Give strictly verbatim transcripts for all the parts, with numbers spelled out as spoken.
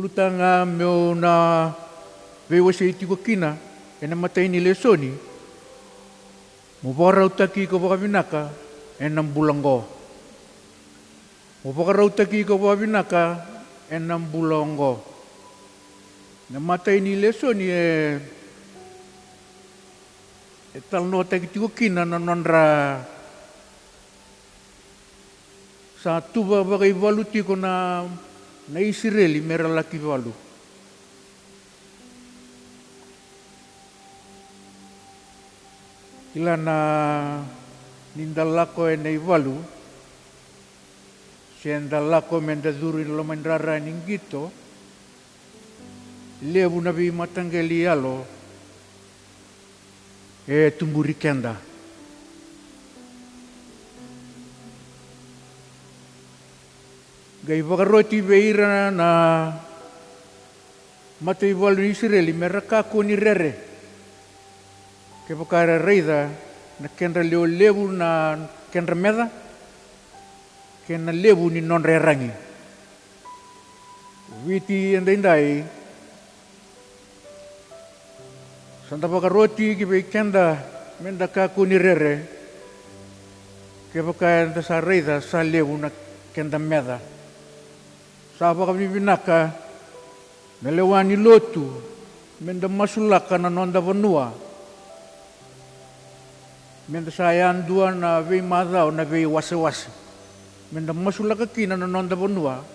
Lutaka meu na veiwasei tiko kina ena imatai ni lesoni, mo vakarautaki iko vakavinaka ena bula oqo. Mo vakarautaki iko vakavinaka ena bula oqo. Na imatai ni lesoni e, e talanoataki tiko kina na nodra sa tuva vakaivalu tiko na, na Isireli mera laki valu. Kila na, ni da lako ena ivalu, se da lako meda curu ena loma ni rara ni qito, levu na veimataqali yalo e tuburi keda. Qai vakaroti vei ira na mataivalu ni Isireli mera kakua ni rere kevaka era raica na kedra lewe levu na kedra meca, kei na levu ni nodra yaragi. Viti edaidai, sa da vakaroti ki vei keda meda kakua ni rere kevaka eda sa raica sa levu na keda meca. Sa vakavinavinaka na lewa ni lotu meda masulaka na noda vanua, meda sa yadua na veimacawa, na veiwasewase, meda masulaka kina na noda vanua.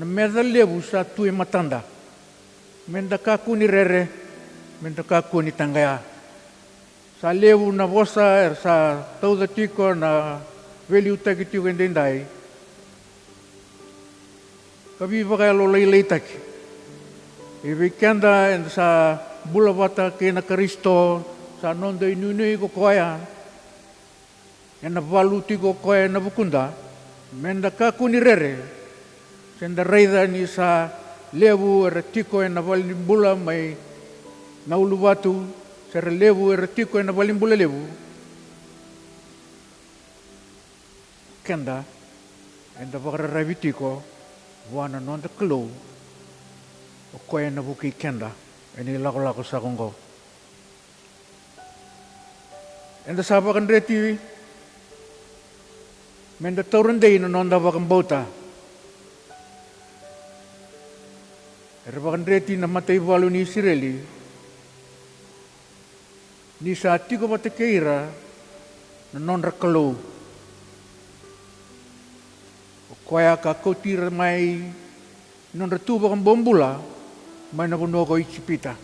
Na meca levu sa tu e matada, meda kakua ni rere, meda kakua ni taqaya. Sa levu na vosa era sa tauca tiko na veiliutaki tiko edaidai, ka veivakayalolailaitaki. E vei keda eda sa bula vata kei na Karisito, sa noda inuinui ko koya, ena valu tiko o koya ena vukuda, meda kakua ni rere, se da raica ni sa levu era tiko ena valenibula mai na uluvatu, se ra levu era tiko ena valenibula levu. Keda, eda vakararavi tiko vua na noda Kalou, o koya ena vukei keda ena ilakolako saka oqo. Eda sa vakadreti meda taura dei na noda vakabauta. Era vakadreti na mataivalu ni Isireli ni sa tiko vata kei ira na nodra Kalou, o koya ka kauti ira mai nodra tu vakabobula mai na vanua ko Ijipita.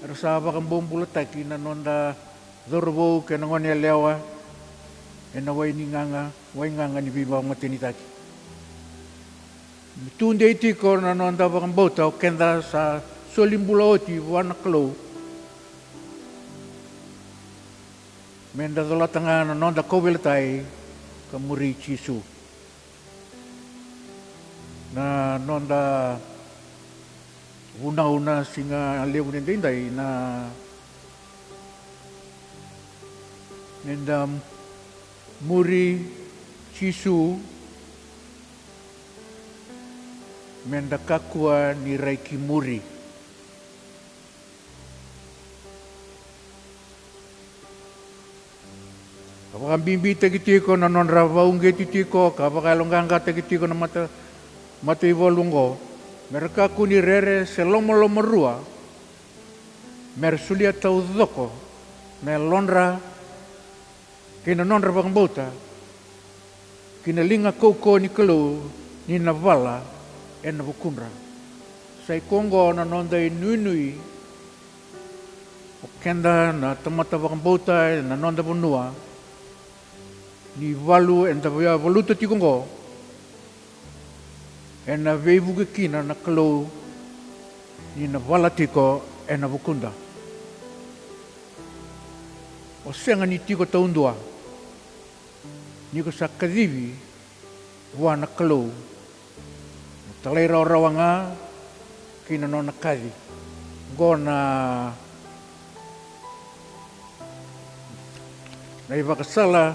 Era sa vakabobulataki na noda cauravou kei na gone yalewa ena wai ni gaga, waigaga ni veivakamatenitaki. Ni tu dei tiko na noda vakabauta, o keda sa soli bula oti vua na Kalou, meda colata ga na noda kauveilatai ka muri Jisu. Na noda vunau na siga levu ni daidai na meda muri Jisu, meda kakua ni rai ki muri. Ka vakabibitaki tiko na nodra vauqeti tiko, ka vakayaloqaqataki tiko na mata, mataivalu oqo, mera kakua ni rere se lomalomarua, mera solia taucoko na yalodra kei na nodra vakabauta ki na liga kaukauwa ni Kalou, ni na vala ena vukudra. Sa i koya oqo na noda inuinui, o keda na tamata vakabauta ena noda vanua, ni valu eda via valuta tiko oqo, ena veivuke kina na Kalou, ni na vala tiko ena vukuda. O sega ni tiko taudua, ni ko sa kacivi vua na Kalou, na talairawarawa ga kei na nona kaci. Oqo na, na ivakasala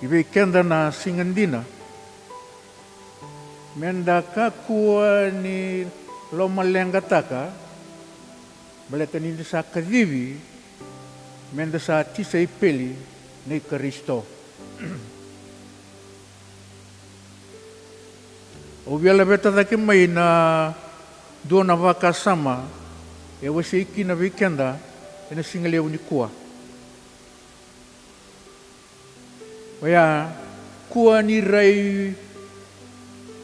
i vei keda na siga dina. Me da kakua ni lomaleqataka, baleta ni da sa kacivi me da sa tisaipeli nei Karisito. Au via laveta cake mai na dua na vakasama e wasei kina vei keda ena siga levu nikua. Oya, kua ni rai,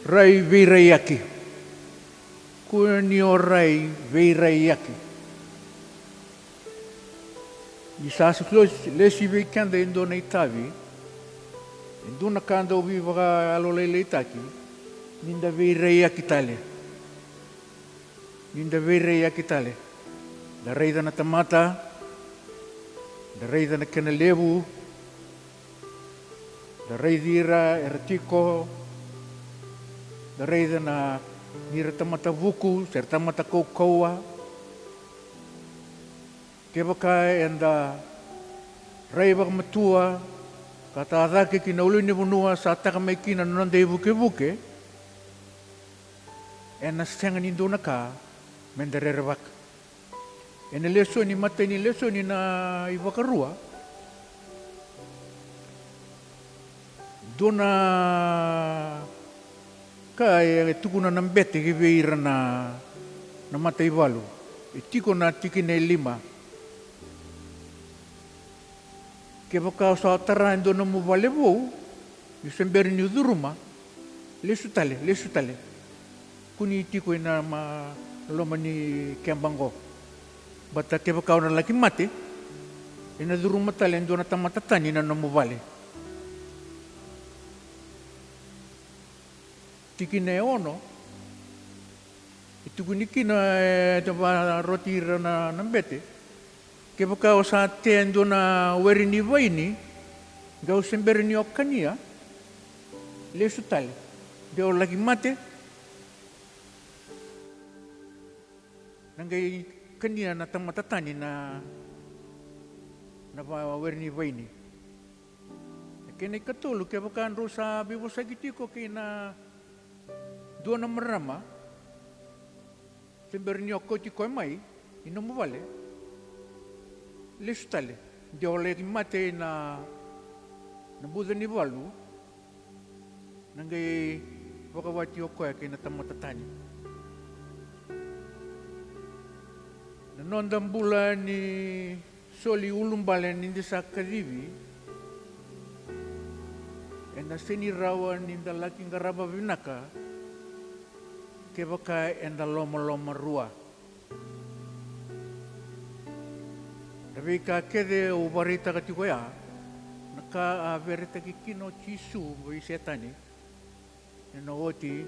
rai veiraiyaki. Kua ni o rai veiraiyaki. Ni sa lesi vei keda e dua na itavi, e dua na ka dau veivakayalolailaitaki, ni da veiraiyaki tale. Ni da veiraiyaki tale. Da raica na tamata, da raica na kena levu, da raici ira era tiko, da raica na nira tamata vuku se ra tamata kaukauwa. Kevaka eda rai vakamatua ka tacake ki na ulunivanua sa taka mai kina na noda ivukevuke, ena sega ni dua na ka me da rerevaka. Ena lesoni, matai ni lesoni na iVakarua, dua na ka e tukuna na bete ki vei ira na, na mataivalu. E tiko na tikina e lima. Kevaka o sa tara e dua nomu vale vou, ni se bera ni o curuma, lesu tale, lesu tale. Kua ni tiko ina ma, loma ni keba oqo. Baleta kevaka o na laki mate, ena curuma tale e dua na tamata tani na nomu vale. Tikina e ono, e tukuni kina, e, e vakaroti ira na, na bete. Kevaka o sa tea e dua na were ni vaini, qai o se bera ni o kania, lesu tale. De o laki mate, na qai kania na tamata tani na, na va, were ni vaini. Na kena ikatolu, kevaka drau sa veivosaki tiko kei na dua na marama, se bera ni o kauti koya mai i nomu vale, lesu tale. De o laki mate ina, na buca ni valu, na qai vakawati o koya kei na tamata tani. Na noda bula ni soli ulubale ni da sa kacivi, ena sega ni rawa ni da laki qarava vinaka kevaka eda lomalomarua. Na veika kece au vakaraitaka tiko ya, na ka a veretaki kina o Jisu vei Setani ena oti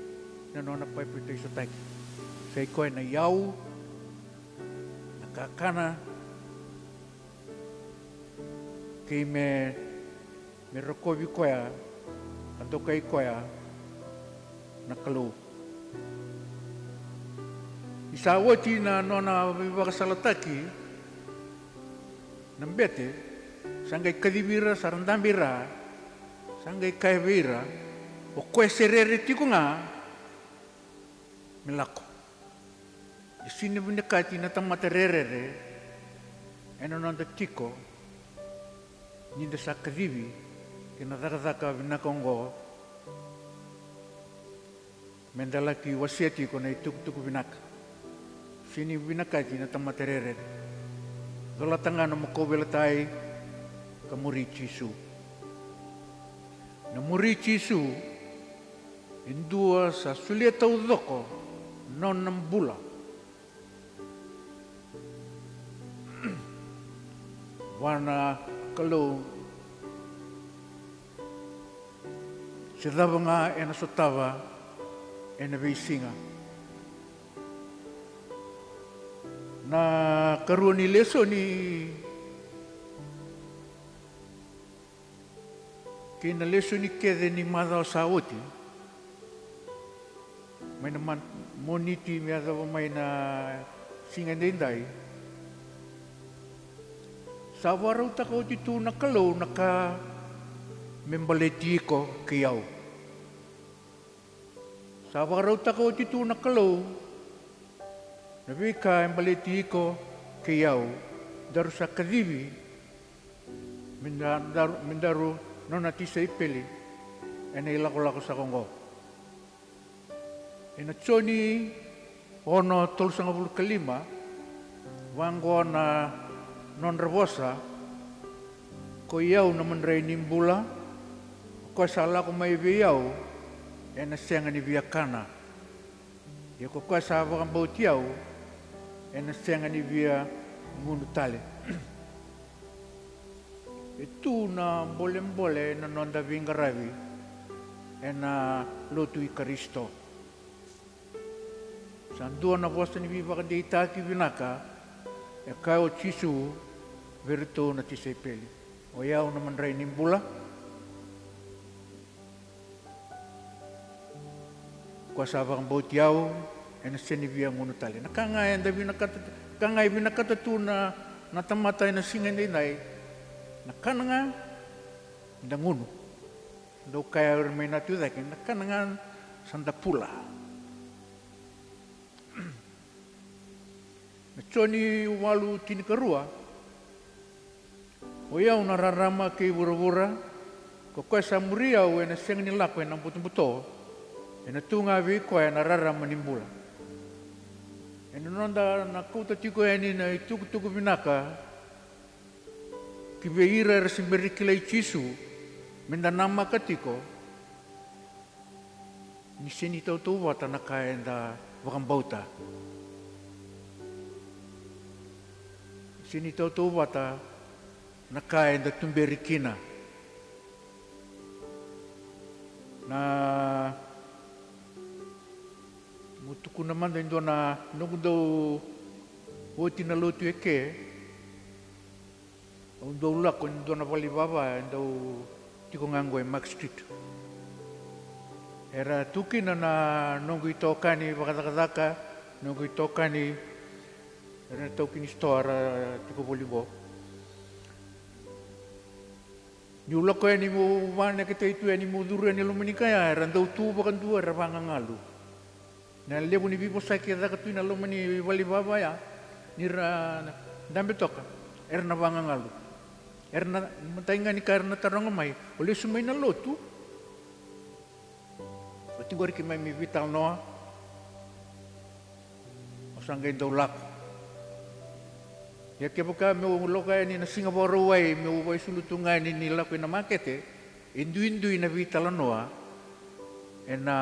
na nona papitaisotaki. Sa i koya na iyau, na kakana, kei me, me rokovi koya, ka dokai koya na Kalou. Ni sa oti na nona veivakasalataki na bete, sa qai kacivi ira, sa ra dabe i ra, sa qai kaya vei ira, o koya se rere tiko ga me lako. E sega ni vinakati na tamata rerere ena noda tiko ni da sa kacivi kei na cakacaka vinaka oqo, me da laki wasea tiko na itukutuku vinaka. Sega ni vinakati na tamata rerere. Colata ga nomu kauveilatai ka muri Jisu. Na muri Jisu e dua sa solia taucoko na nona bula vua na Kalou, se cava ga ena sotava ena veisiga. Na karua ni lesoni kei na lesoni kece ni macawa sa oti, mai na Mon-, Moniti me yacova mai na siga edaidai, sa vakarautaka oti tu na Kalou na ka me baleti iko kei au. Sa vakarautaka oti tu na Kalou na veika e baleti iko kei au, daru sa kacivi me da, daru, me daru nona tisaipeli ena ilakolako saka oqo. Ena Joni ono tolusagavulu ka lima, vaqo na nodra vosa: Ko i au na madrai ni bula, ko koya sa lako mai vei au ena sega ni via kana. Ia ko koya sa vakabauti au ena sega ni via gunu tale. E tu na bolebole na noda veiqaravi ena lotu i Karisito. Sa dua na vosa ni veivakadeitaki vinaka e kaya o Jisu vei iratou na tisaipeli: O i au na madrai ni bula, ko sa vakabauti au ena sega ni via gunu tale. Na ka ga eda vinakata, ka ga e vinakata tu na, na tamata ena siga edaidai, na kana ga da gunu. Dau kaya ira mai na tu cake, na kana ga sa da pula. Na Joni walu tinikarua: O i au na rarama kei vuravura, ko koya sa muri au ena sega ni lako ena butobuto, ena tu ga vei koya na rarama ni bula. Ena noda na kauta tiko yani na itukutuku vinaka ki vei ira era se bera ni kilai Jisu, me da namaka tiko ni sega ni tautauvata na ka eda vakabauta. Sega ni tautauvata na ka eda tuberi kina. Na, meu tukuna mada e dua na noqu dau oti na lotu eke, au dau lako ena dua na vale ni vava e dau tiko ga qo e Mark Street. Era tu kina na noqu itokani vakacakacaka, noqu itokani era na taukei ni sitoa era tiko voli qo. Niu lako yani meu vaneketai tu yani meu curu yani e loma ni kaya, era dau tu vakadua, era vagagalu. Na levu ni veivosaki e caka tu ena loma ni vale ni vava ya, ni ra dabe toka, era na vagagalu. Era na, matai ga ni ka era na taroga mai: O lesu mai na lotu? Oti qori keimami veitalanoa, o sa qai dau lako. Ia kevaka meu lako yani na Siga Vakarauwai meu vakaisulu tu ga yani ni lako ina makete, e duidui na veitalanoa ena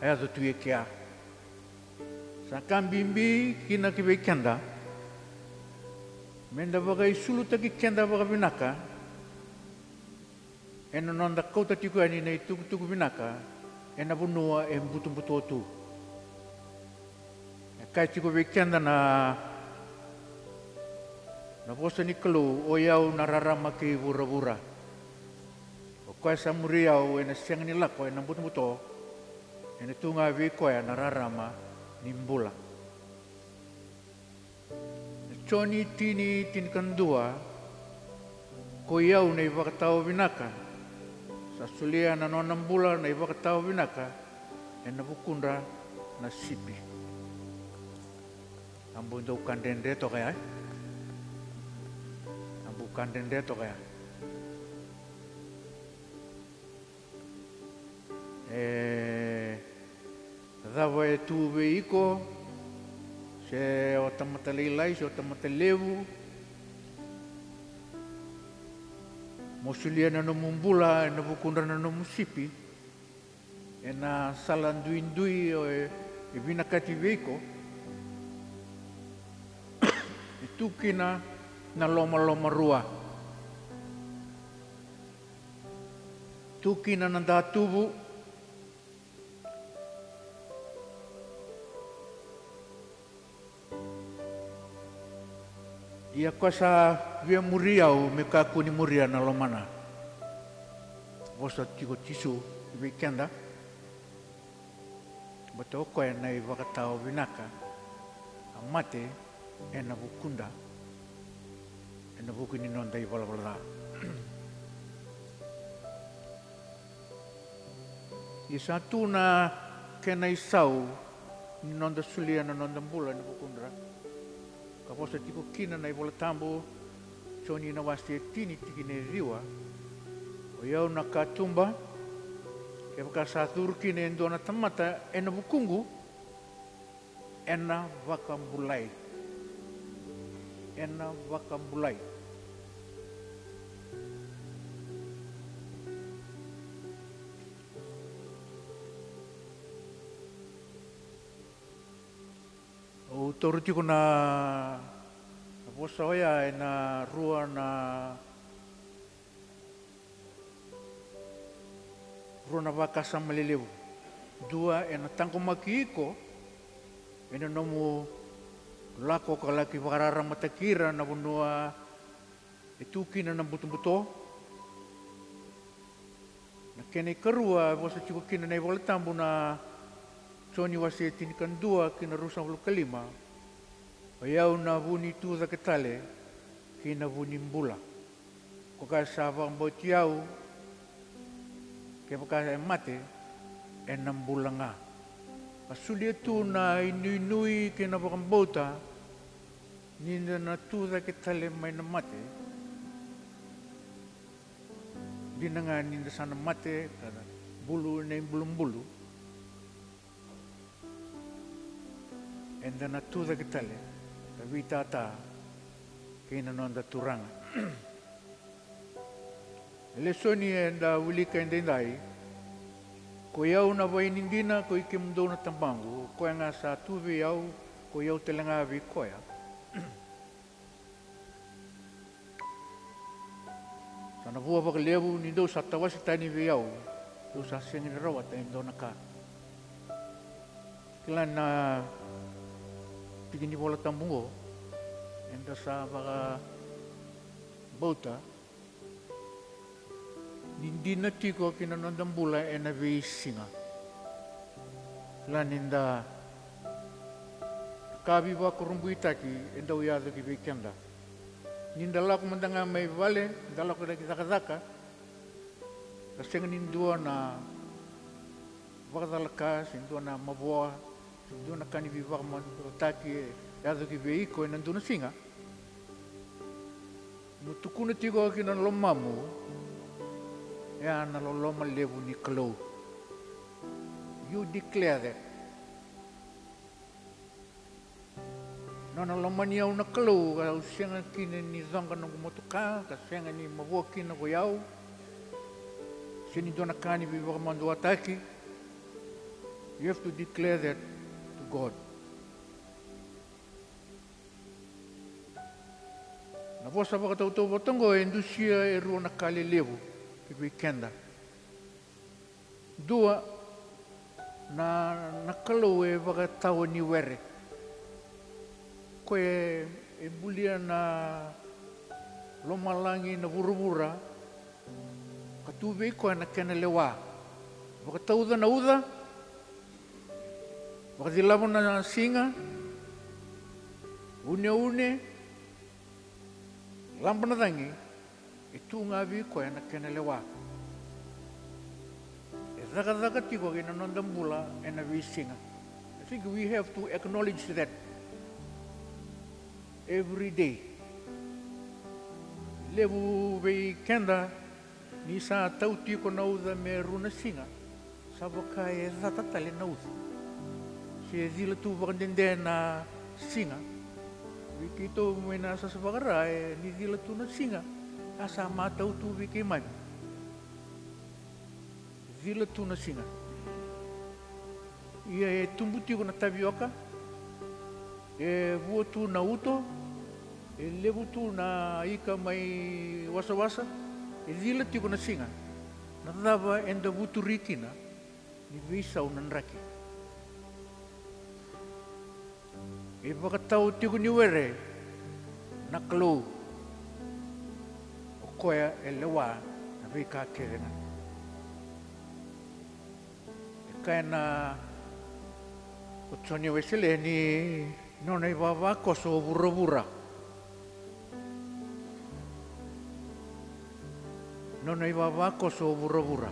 yaco tu e kea. Sa ka bibi kina ki vei keda me da vakaisulutaki keda vakavinaka ena noda kauta tiko yani na itukutuku vinaka ena vanua e butobuto tu. E kaya tiko vei keda na, na vosa ni Kalou: O i au na rarama kei vuravura, o koya sa muri au ena sega ni lako ena butobuto, ena tu ga vei koya na rarama ni bula. Na Joni tini, tinikadua: Ko i au na ivakatawa vinaka, sa solia na nona bula na ivakatawa vinaka ena vukudra na sipi. A bau dau ka dredre toka ya, e? A bau ka dredre toka ya. E cava e tu vei iko, se o tamata lailai se o tamata levu, mo solia na nomu bula ena vukudra na nomu sipi, ena sala duidui e, e vinakati vei iko, e tu kina na lomalomarua. Tu kina na datuvu. Ia ko sa via muri au me kakua ni muria na lomana. Vosa tiko Jisu vei keda. Baleta o koya na ivakatawa vinaka, a mate ena vukuda, ena vuku ni noda ivalavala ca. Ia sa tu na kena isau ni noda solia na noda bula ena vukudra. Ka vosa tiko kina na iVola Tabu, Joni na wase e tini tikina e ciwa. O i au na katuba, kevaka sa curu kina e dua na tamata ena vukuqu, ena vakabulai. Ena vakabulai. Au taura tiko na, na vosa oya ena rua na, rua na vakasama lelevu. Dua, ena taqomaki iko ena nomu lako ka laki vakararamataki ira na vanua e tu kina na butobuto. Na kena ikarua, e vosa tiko kina na iVola Tabu na Joni wase tinikadua ki na ruasagavulu ka lima. O i au na vu ni tu cake tale ki na vu ni bula. Ko koya sa vakabauti au, kevaka e mate, ena bula ga. Ka solia tu na inuinui kei na vakabauta ni da na tu cake tale mai na mate. Dina ga ni da sa na mate ka bulu ena ibulubulu, eda na tu cake tale ka veitata kei na noda Turaga. E lesoni eda wilika edaidai: Ko i au na vaini dina, ko i kemudou na tabaqu, ko koya ga sa tu vei au, ko i au tale ga vei koya. Sa na vua vakalevu ni dou sa tawase tani vei au, dou sa sega ni rawata e dua na ka. Kila na tiki ni Vola Tabu oqo, eda sa vakabauta ni dina tiko ki na noda bula ena veisiga. Kila ni da ka veivakurabuitaki e dau yaco ki vei keda. Ni da lako mada ga mai vale, da lako ki cakacaka, ka sega ni dua na vakacalaka, se dua na mavoa, se dua na ka ni veivakamaduataki e yaco ki vei iko ena dua na siga. Mo tukuna tiko ki na lomamu, e a na loloma levu ni Kalou. You declare that. Nona lomani au na Kalou, au sega kina ni coqa noqu motoka, ka sega ni mavoa kina ko i au, se ni dua na ka ni veivakamaduataki. You have to declare that to God. Na vosa vakatautauvata oqo e dusia e rua na ka lelevu ki vei keda. Dua, na, na Kalou e vakatawa ni were. Koya e bulia na lomalagi, na vuravura, ka tu vei koya na kena lewa. Vakatauca na uca, vakacilava na siga, uneune, laba na cagi, e tu ga vei koya na kena lewa. E cakacaka tiko ki na noda bula ena veisiga. I think we have to acknowledge that every day. Levu vei keda, ni sa tau tiko na uca me rua na siga, sa vaka e cata tale na uca. Se cila tu vakadede na siga. Vei keitou mai na sasa vakara, e ni cila tu na siga, a sa matau tu vei keimami. Cila tu na siga. Ia e tubu tiko na tavioka, e vua tu na uto, e levu tu na ika mai wasawasa, e cila tiko na siga. Na cava eda vuturi kina ni veisau na draki? E vakatawa tiko ni were na Kalou. O koya e lewa na veika kece ga. E kaya na ko Joni Wesele ni nona ivavakoso o vuravura. Nona ivavakoso o vuravura.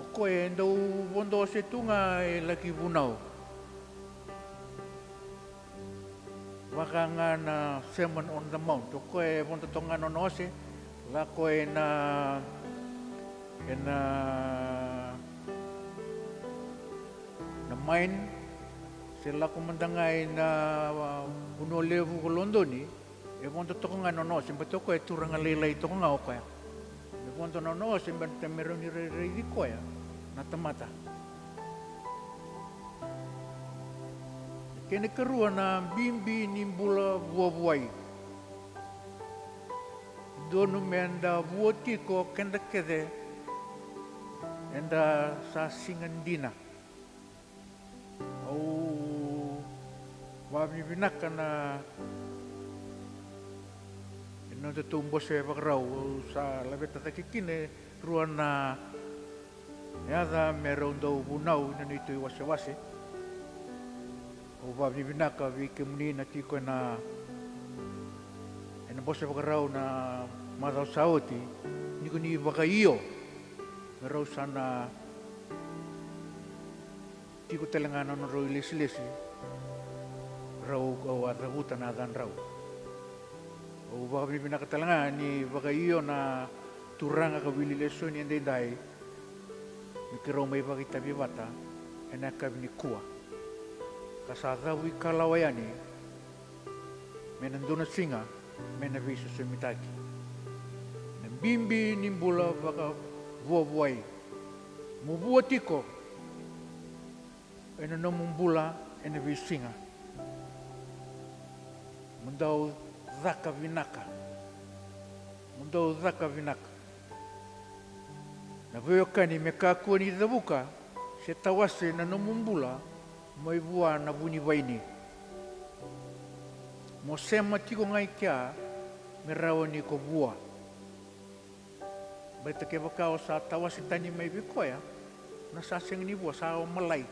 O Koya e dau vodo ose tu ga e laki vunau. Vaka ga na Sermon on the Mount, o koya e vodo toka ga na nona ose, lako ena, ena, na mine, se lako mada ga ena vanua levu ko Lodoni, e vodo toka ga na nona ose, baleta o koya e turaga lailai toka ga o koya. E vodo na nona ose baleta me rawa ni rairaici koya na tamata. Kena ikarua, na bibi ni bula vuavuai. Dodonu meda vua tiko keda kece eda sa siga dina. Au vakavinavinaka na, ena nodatou bose vakarau, au sa laveta cake kina e rua na yaca me rau dau vunau ena neitou iwasewase. Au vakavinavinaka vei kemuni na tiko ena, ena bose vakarau na macawa sa oti, ni ko ni vakaio me rau sa na tiko tale ga na nodrau ilesilesi, rau, au a cavuta na yacadrau. Au vakavinavinaka tale ga ni vakaio na turaga ka wili lesoni edaidai, me keirau mai vakaitavi vata ena yakavi nikua, ka sa cavu ikalawa yani me na dua na siga me na veisosomitaki. Na bibi ni bula vakavuavuai. Mo vua tiko ena nomu bula ena veisiga. Mo dau caka vinaka. Mo dau caka vinaka. Na veiwekani, me kakua ni cavuka se tawase na nomu bula mai vua na vunivaini. Mo sema tiko ga i kea me rawa ni ko vua. Baleta kevaka o sa tawase tani mai vei koya, na sa sega ni vua, sa o malai.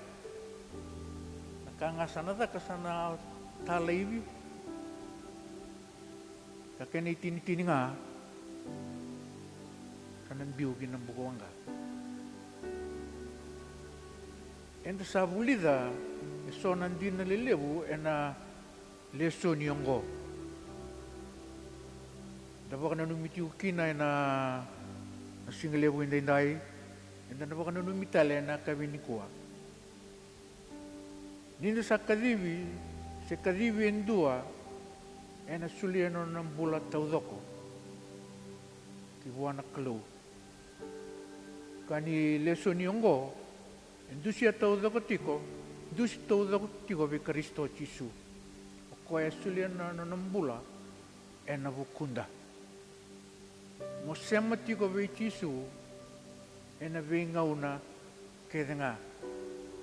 Na ka ga sa na caka sa na ta laivi. Ka kena itinitini ga, sa na biu ki na bukawaqa. Eda sa vulica eso na dina lelevu ena lesoni oqo. Da vakananumi tiko kina ena, na siga levu edaidai, eda na vakananumi tale ena yakavi nikua. Ni da sa kacivi, se kacivi e dua, ena solia na nona bula taucoko ki vua na Kalou. Ka ni lesoni oqo, e dusia taucoko tiko, dusi taucoko tiko vei Karisito Jisu. O koya e solia na nona bula ena vukuda. Mo sema tiko vei Jisu ena veigauna kece ga.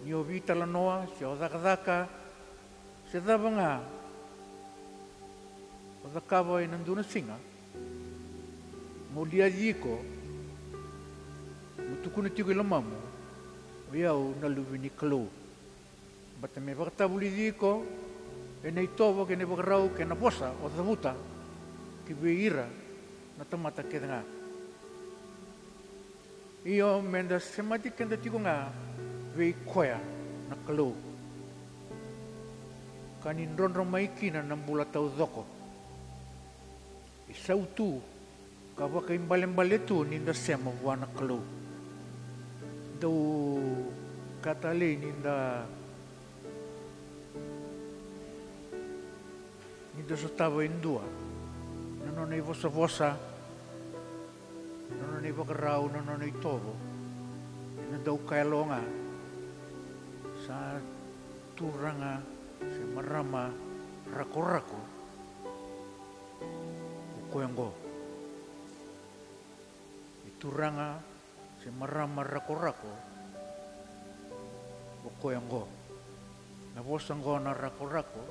Ni o veitalanoa, se o cakacaka, se cava ga o cakava ena dua na siga, mo liaci iko, mo tukuna tiko i lomamu, o i au na luve ni Kalou. Baleta me vakatavulici iko ena itovo kei na ivakarau kei na vosa o cavuta ki vei ira na tamata kece ga. Io, meda semati keda tiko ga vei koya na Kalou, ka ni drodro mai kina na bula taucoko. E sautu ka vakaibalebale tu ni da sema vua na Kalou. Dau ka talei ni da, ni da sotava e dua na nona ivosavosa, na nona ivakarau, na nona itovo, ena dau kaya lo ga, sa turaga se marama rakorako o koya oqo. E turaga se marama rakorako o koya oqo. Na vosa oqo na rakorako,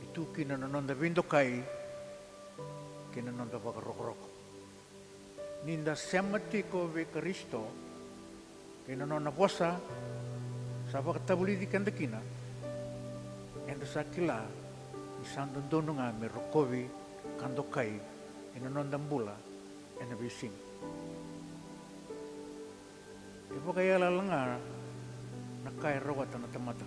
e tu kina na noda veidokai kei na noda vakarokoroko. Ni da sema tiko vei Karisito kei na nona vosa sa vakatavulici keda kina, eda sa kila ni sa dodonu ga me rokovi ka dokai ena noda bula ena veisiga. E vakaiyalayala ga na ka e rawata na tamata.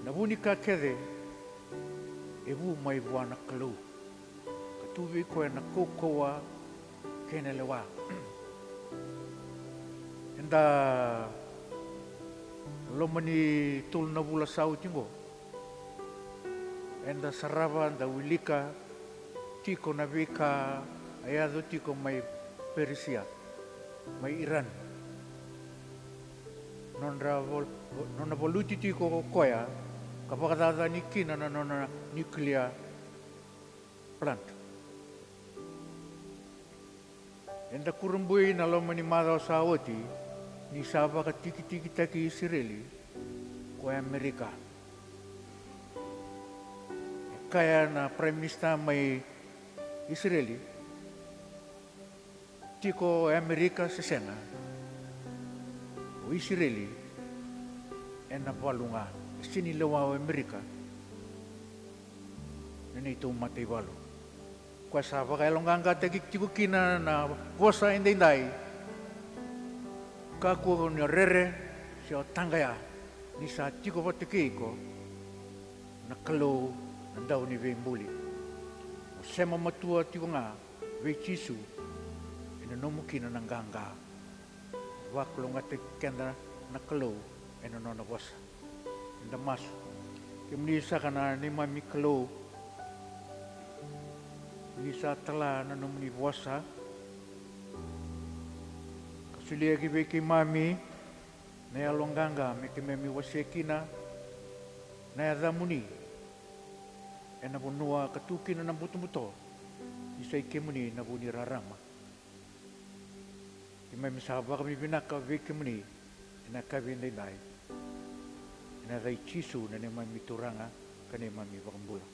Na vu ni ka kece e vu mai vua na Kalou, ka tu vei koya na kaukauwa kei na lewa. Eda loma ni tolu na vula sa oti oqo, eda sarava, da wilika tiko na veika a yaco tiko mai Perisia, mai Iran. Nodra val-, nona valuti tiko o koya ka vakacacani kina na nona nuclear plant. Eda kurabui na loma ni macawa sa oti ni sa vakatikitikitaki Isireli ko Amerika. E kaya na Prime Minister mai Isireli, tiko e Amerika se sega, o Isireli ena valu ga. E sega ni lewa o Amerika na neitou mataivalu. Koya sa vakayaloqaqataki tiko kina na vosa edaidai. Kakua ni o rere se o taqaya, ni sa tiko vata kei iko na Kalou na Dauniveibuli. O sema matua tiko ga vei Jisu, ena nomu kina na qaqa. Vakalougatataki keda na Kalou ena nona vosa. Eda masu. Kemuni saka na neimami Kalou, ni sa tala na nomuni vosa ka solia ki vei keimami na yaloqaqa me keimami wasea kina na yacamuni ena vanua ka tu kina na butobuto, ni sa i kemuni na vu ni rarama. Keimami sa vakavinavinaka vei kemuni ena yakavi edaidai, ena yaca i Jisu na neimami Turaga ka neimami iVakabula.